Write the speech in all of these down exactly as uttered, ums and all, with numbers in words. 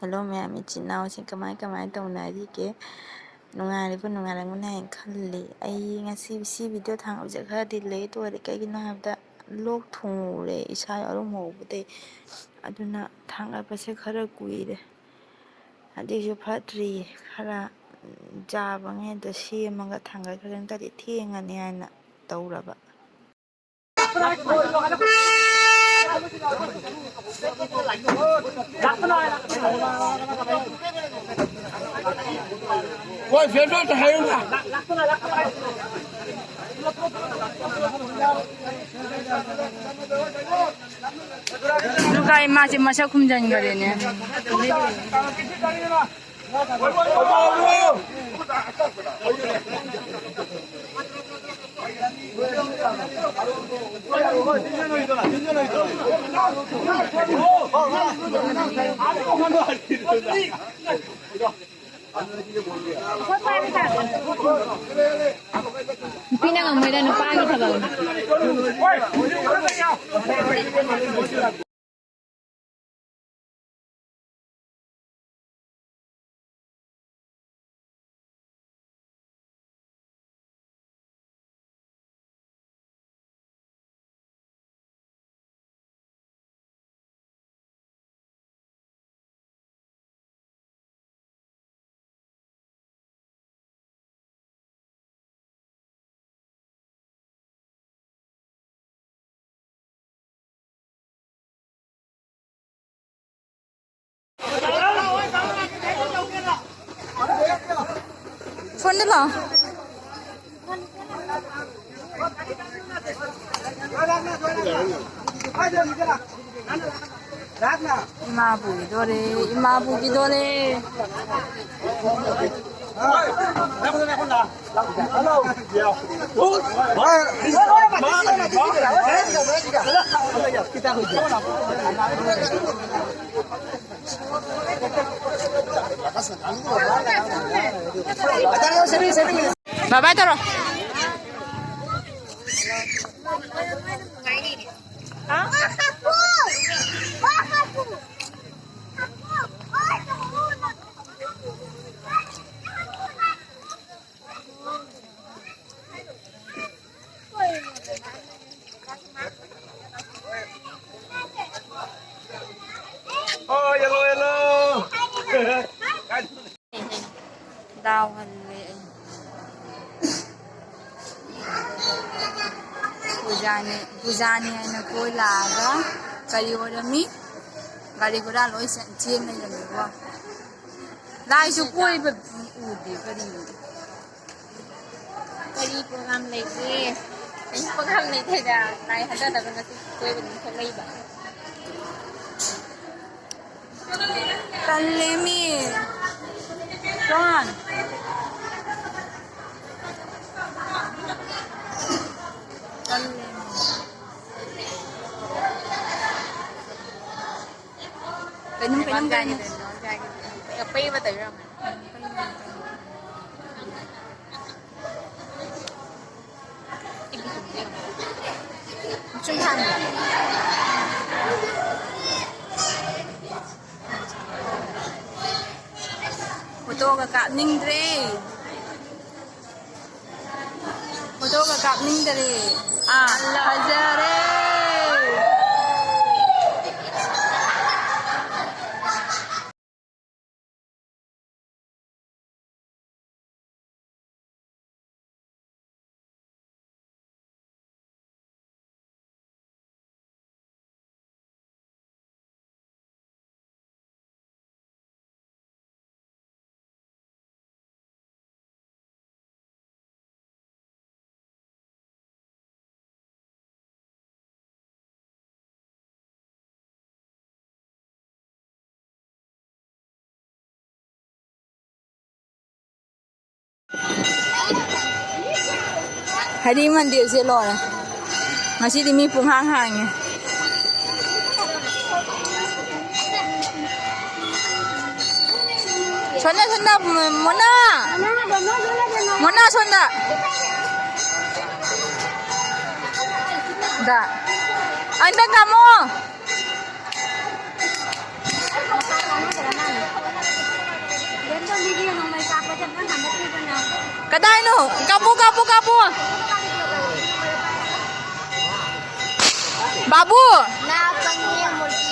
Hello ꯃꯌꯥꯝ, ꯏꯆꯤꯟ ꯏꯅꯥꯎꯁꯤꯡ ꯀꯃꯥꯏ ꯀꯃꯥꯏ ꯇꯧꯅꯔꯤꯒꯦ? ꯅꯨꯡꯉꯥꯏꯔꯤꯕ, ꯅꯨꯡꯉꯥꯏꯔꯝꯒꯅꯤ ꯍꯥꯏꯅ ꯈꯜꯂꯤ꯫ ꯑꯩ ꯉꯁꯤ ꯁꯤ ꯚꯤꯗꯤꯑꯣ ꯊꯥꯡꯒꯠꯄꯁꯦ ꯈꯔꯗꯤ ꯂꯦꯠ ꯑꯣꯏꯔꯦ, ꯀꯩꯒꯤꯅꯣ ꯍꯥꯏꯕꯗ ꯂꯣꯛ ꯊꯨꯡꯉꯨꯔꯦ ꯏꯁꯥ ꯑꯔꯨꯝ ꯍꯧꯕꯗꯩ, ꯑꯗꯨꯅ ꯊꯥꯡꯒꯠꯄꯁꯦ ꯈꯔ ꯀꯨꯏꯔꯦ꯫ ꯑꯗꯨꯏꯁꯨ ꯐꯠꯇ꯭ꯔꯤ, ꯈꯔ ꯆꯥꯕꯉꯩꯗ ꯁꯦꯝꯃꯒ ꯊꯥꯡꯒꯠꯈ꯭ꯔꯒꯦ, ꯅꯠꯇ꯭ꯔꯗꯤ ꯊꯦꯡꯉꯅꯤ ꯍꯥꯏꯅ ꯇꯧꯔꯕ꯫ ꯂꯨꯀꯥꯏ ꯃꯥꯁꯦ ꯃꯁꯛ ꯈꯨꯝꯖꯟꯈꯔꯦꯅꯦ꯫ ꯅꯨꯄꯤꯅ ꯉꯝꯃꯣꯏꯗ, ꯅꯨꯄꯥꯒꯤ ꯊꯕꯛꯅꯤ꯫ ꯐꯣꯟꯗ ꯂꯥꯛꯑꯣ꯫ ꯏꯃꯥꯕꯨꯒꯤꯗꯣꯔꯦ, ꯏꯃꯥꯕꯨꯒꯤꯗꯣꯔꯦ꯫ ꯕꯥꯏ ꯕꯥꯏ ꯇꯧꯔꯣ꯫ ꯗꯥꯎ ꯍꯜꯂꯦ ꯑꯩ꯫ ꯄꯨꯖꯥꯅꯤ, ꯄꯨꯖꯥꯅꯤ ꯍꯥꯏꯅ ꯀꯣꯏ ꯂꯥꯛꯑꯒ ꯀꯔꯤ ꯑꯣꯏꯔꯝꯃꯤ? ꯒꯥꯔꯤ ꯒꯨꯔꯥ ꯂꯣꯏ ꯆꯦꯟ ꯂꯩꯔꯝꯃꯤꯀꯣ꯫ ꯂꯥꯏꯁꯨ ꯀꯣꯏꯕ ꯎꯗꯦ ꯀꯔꯤꯅꯣ? ꯀꯔꯤ program ꯂꯩꯒꯦ? ꯀꯔꯤ program ꯂꯩꯇꯦꯗ꯫ ꯂꯥꯏ ꯊꯥꯖꯗꯕ ꯉꯁꯤ ꯀꯣꯏꯕ ꯑꯗꯨꯝ ꯊꯣꯛꯂꯛꯏꯕ꯫ ꯇꯜꯂꯦꯃꯤ꯫ ꯀꯣꯟ꯫ ꯇꯜꯂꯦꯃꯤ꯫ ꯀꯩꯅꯣꯝ, ꯀꯩꯅꯣꯝ, ꯀꯩꯅꯣꯝ꯫ ꯀꯞꯄꯩ ꯑꯃ ꯇꯧꯔꯝꯒꯅꯤ꯫ ꯁꯨꯝ ꯊꯥꯡꯕ꯫ ꯐꯣꯇꯣꯒ ꯀꯥꯞꯅꯤꯡꯗ꯭ꯔꯦ꯫ ꯐꯣꯇꯣꯒ ꯀꯥꯞꯅꯤꯡꯗꯔꯦ꯫ ꯑꯥ, ꯐꯖꯔꯦ꯫ ꯍꯔꯤ ꯃꯟꯗꯤꯔꯁꯦ ꯂꯣꯏꯔꯦ꯫ ꯉꯁꯤꯗꯤ ꯃꯤ ꯄꯨꯡꯍꯥꯡ ꯍꯥꯡꯉꯦ꯫ ꯁꯣꯝꯗ, ꯁꯣꯝꯗ, ꯃꯣꯅꯥ! ꯃꯣꯅꯥ, ꯁꯣꯝꯗ! ꯗꯥ꯫ ꯑꯟꯇ ꯀꯥꯃꯣ! ꯀꯗꯥꯏꯅꯣ? ꯀꯥꯞꯄꯨ, ꯀꯥꯞꯄꯨ, ꯀꯥꯞꯄꯨ! ꯕꯥꯕꯨ! ꯅꯥ ꯀꯪꯉꯦ ꯃꯨꯔꯇꯤ꯫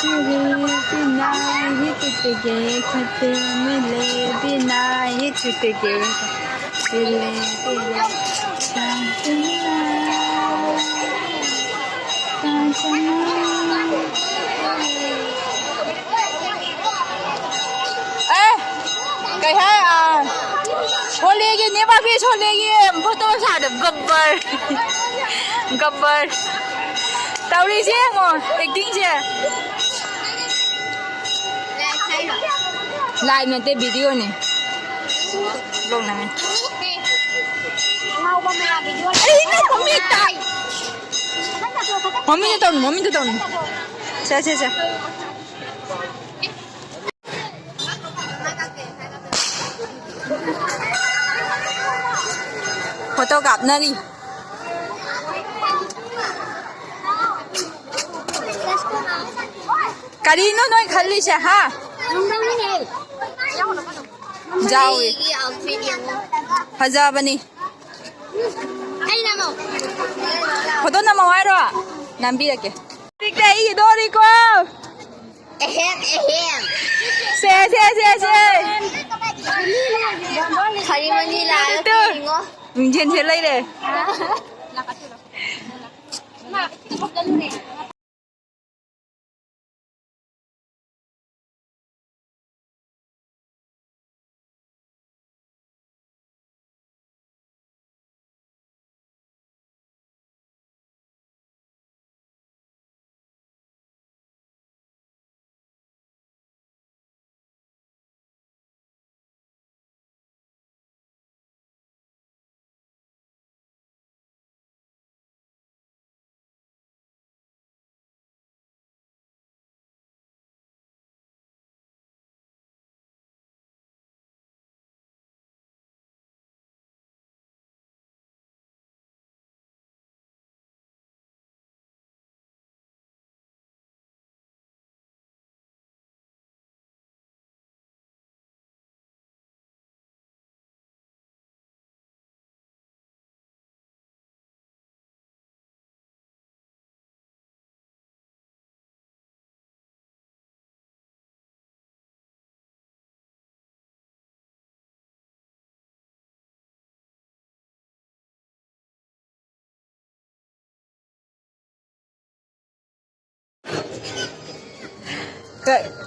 तेरे बिना ये टूट गए, खत मिले बिना ये टूट गए, दिल तेरे साथ ना, साथ ना। ꯑꯦ, ꯀꯩ ꯍꯥꯏ, ꯑ, ꯁꯣꯂꯦꯒꯤ, ꯅꯦꯄꯥꯕꯤ ꯁꯣꯂꯦꯒꯤ ꯐꯣꯇꯣ ꯁꯥꯗ ꯒꯕꯔ꯫ ꯒꯕꯔ꯫ ꯇꯧꯔꯤꯁꯦ ꯌꯦꯡꯉꯣ, ꯑꯦꯛꯇꯤꯡꯁꯦ꯫ ꯂꯥꯏꯚ ꯅꯠꯇꯦ, ꯚꯤꯗꯤꯑꯣꯅꯦ꯫ ꯕ꯭ꯂꯣꯛ ꯅꯝꯃꯦ꯫ ꯑꯩꯅ ꯃꯃꯤꯠ ꯇꯥꯏ꯫ ꯃꯃꯤꯡꯗ ꯇꯧꯅꯨ, ꯃꯃꯤꯡꯗ ꯇꯧꯅꯨ꯫ ꯁꯦ, ꯁꯦ, ꯁꯦ꯫ ꯐꯣꯇꯣ ꯀꯥꯞꯅꯔꯤ꯫ ꯀꯔꯤꯅꯣ ꯅꯣꯏ ꯈꯜꯂꯤꯁꯦ, ꯍꯥ? ꯌꯥꯎꯏ꯫ ꯑꯩꯒꯤ outfit ꯌꯦꯡꯉꯣ꯫ ꯐꯖꯕꯅꯤ꯫ ꯑꯩ ꯅꯝꯃꯣ꯫ ꯐꯣꯇꯣ ꯅꯝꯃꯣ ꯍꯥꯏꯔꯣ? ꯅꯝꯕꯤꯔꯛꯀꯦ꯫ ꯍꯧꯖꯤꯛꯇꯤ ꯑꯩꯒꯤ ꯗꯣꯔꯤꯀꯣ꯫ ꯑꯦꯍꯦꯝ, ꯑꯦꯍꯦꯝ꯫ ꯁꯦ, ꯁꯦ, ꯁꯦ, ꯁꯦ꯫ ꯈꯔꯤꯃꯅꯤ ꯂꯥꯛꯑꯒ ꯇꯨ꯫ ꯌꯦꯡꯉꯣ꯫ ꯃꯤꯡꯁꯦꯟꯁꯦ ꯂꯩꯔꯦ꯫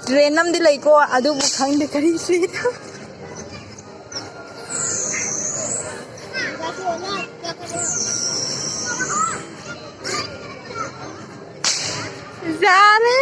ꯇ꯭ꯔꯦꯟ ꯑꯃꯗꯤ ꯂꯩꯀꯣ, ꯑꯗꯨꯕꯨ ꯈꯪꯗꯦ ꯀꯔꯤ ꯇ꯭ꯔꯦꯟ꯫ ꯌꯥꯔꯦ꯫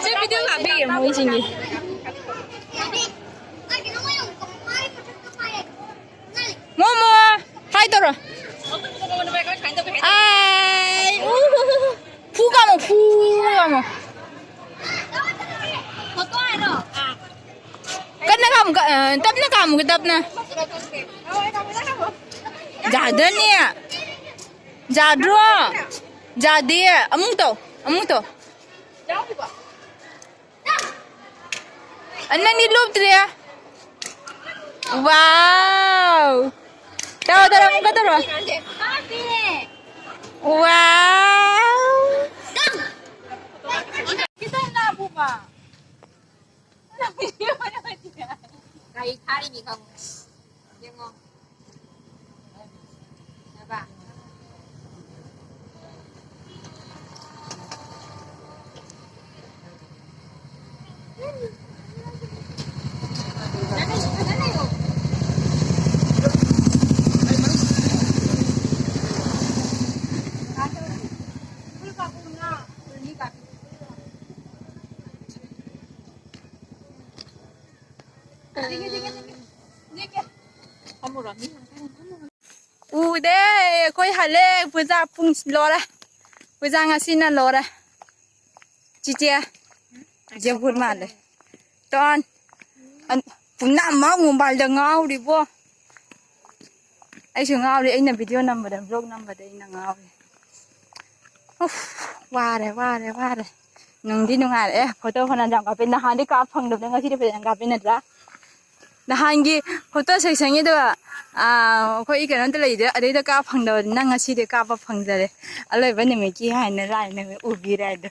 ꯁꯤ ꯚꯤꯗꯤꯑꯣ ꯀꯥꯞꯄꯤꯒꯦ ꯃꯣꯏꯁꯤꯡꯒꯤ꯫ ꯃꯣꯃꯣ! ꯀꯥꯏ ꯇꯧꯔꯣ? ꯑꯥꯏ, ꯎ, ꯐꯨ ꯀꯥꯃꯣ, ꯐꯨ ꯀꯥꯃꯣ꯫ ꯀꯟꯅ ꯀꯥꯃꯨ, ꯀ-, ꯑ, ꯇꯞꯅ ꯀꯥꯃꯨꯒꯦ, ꯇꯞꯅ꯫ ꯌꯥꯗꯅꯤ꯫ ꯌꯥꯗ꯭ꯔꯣ? ꯌꯥꯗꯦ꯫ ꯑꯃꯨꯛ ꯇꯧ, ꯑꯃꯨꯛ ꯇꯧ꯫ ꯑ, ꯅꯪꯗꯤ ꯂꯨꯞꯇ꯭ꯔꯦ꯫ ꯋꯥꯎ꯫ ꯇꯧꯔꯣ, ꯇꯧꯔꯣ, ꯑꯃꯨꯛꯀ ꯇꯧꯔꯣ꯫ ꯋꯥꯎ꯫ ꯒꯥꯔꯤ ꯊꯥꯔꯤꯃꯤ ꯈꯪꯉꯨ꯫ ꯌꯦꯡꯉꯣ꯫ ꯕꯥ꯫ ꯎꯗꯦ, ꯑꯩꯈꯣꯏ ꯍꯜꯂꯦ꯫ ꯄꯨꯖꯥ ꯄꯨꯡ ꯂꯣꯏꯔꯦ꯫ ꯄꯨꯖꯥ ꯉꯁꯤꯅ ꯂꯣꯏꯔꯦ꯫ ꯆꯤꯆꯦ, ꯆꯤꯆꯦ ꯚꯨꯠ ꯃꯥꯜꯂꯦ꯫ ꯇꯣꯟ, ꯑꯟ-, ꯄꯨꯟꯅ ꯑꯃ ꯃꯣꯕꯥꯏꯜꯗ ꯉꯥꯎꯔꯤꯕꯣ꯫ ꯑꯩꯁꯨ ꯉꯥꯎꯔꯤ, ꯑꯩꯅ ꯚꯤꯗꯤꯑꯣ ꯅꯝꯕꯗ, ꯚ꯭ꯂꯣꯒ ꯅꯝꯕꯗ ꯑꯩꯅ ꯉꯥꯎꯔꯤ꯫ ꯎꯐ, ꯋꯥꯔꯦ, ꯋꯥꯔꯦ, ꯋꯥꯔꯦ꯫ ꯅꯨꯡꯗꯤ ꯅꯨꯡꯉꯥꯏꯔꯦ꯫ ꯑꯦ, ꯐꯣꯇꯣ ꯐꯅꯌꯥꯝ ꯌꯥꯝ ꯀꯥꯞꯄꯦ꯫ ꯅꯍꯥꯟꯗꯤ ꯀꯥꯞ ꯐꯪꯗꯕꯅꯦ, ꯉꯁꯤꯗꯤ ꯐꯖꯅ ꯀꯥꯞꯄꯦ ꯅꯠꯇ꯭ꯔꯥ? ꯅꯍꯥꯟꯒꯤ ꯐꯣꯇꯣ ꯁꯦꯛꯁꯟꯒꯤꯗꯣ, ꯑꯥ, ꯑꯩꯈꯣꯏ ꯀꯩꯅꯣꯗ ꯂꯩꯗ, ꯑꯗꯩꯗ ꯀꯥꯞ ꯐꯪꯗꯕꯅꯤꯅ ꯉꯁꯤꯗꯤ ꯀꯥꯞꯄ ꯐꯪꯖꯔꯦ꯫ ꯑꯂꯣꯏꯕ ꯅꯨꯃꯤꯠꯀꯤ ꯍꯥꯏꯅ ꯂꯥꯏꯅ ꯎꯕꯤꯔꯦ ꯑꯗꯣ꯫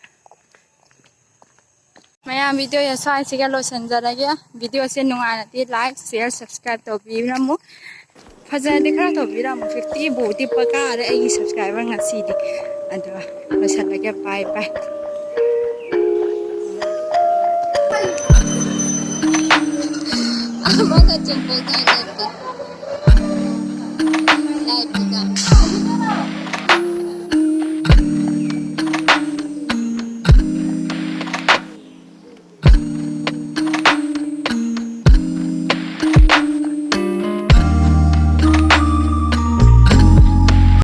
ꯃꯌꯥꯝ, ꯚꯤꯗꯤꯑꯣꯁꯦ ꯁ꯭ꯋꯥꯏꯁꯤꯒ ꯂꯣꯏꯁꯤꯟꯖꯔꯒꯦ꯫ ꯚꯤꯗꯤꯑꯣꯁꯦ ꯅꯨꯡꯉꯥꯏꯔꯗꯤ like, share, subscribe ꯇꯧꯕꯤꯔꯝꯃꯨ꯫ ꯐꯖꯔꯗꯤ ꯈꯔ ꯇꯧꯕꯤꯔꯝꯃꯨ꯫ Fifty ꯕꯨ ꯇꯤꯞꯄ ꯀꯥꯔꯦ ꯑꯩꯒꯤ subscriber ꯉꯁꯤꯗꯤ꯫ ꯑꯗꯣ ꯂꯣꯏꯁꯤꯜꯂꯒꯦ꯫ Bye bye꯫ ꯑꯃꯒ ꯆꯨꯝꯕ ꯀꯥꯟꯗꯗꯤ꯫ Live ꯇꯨꯗ꯫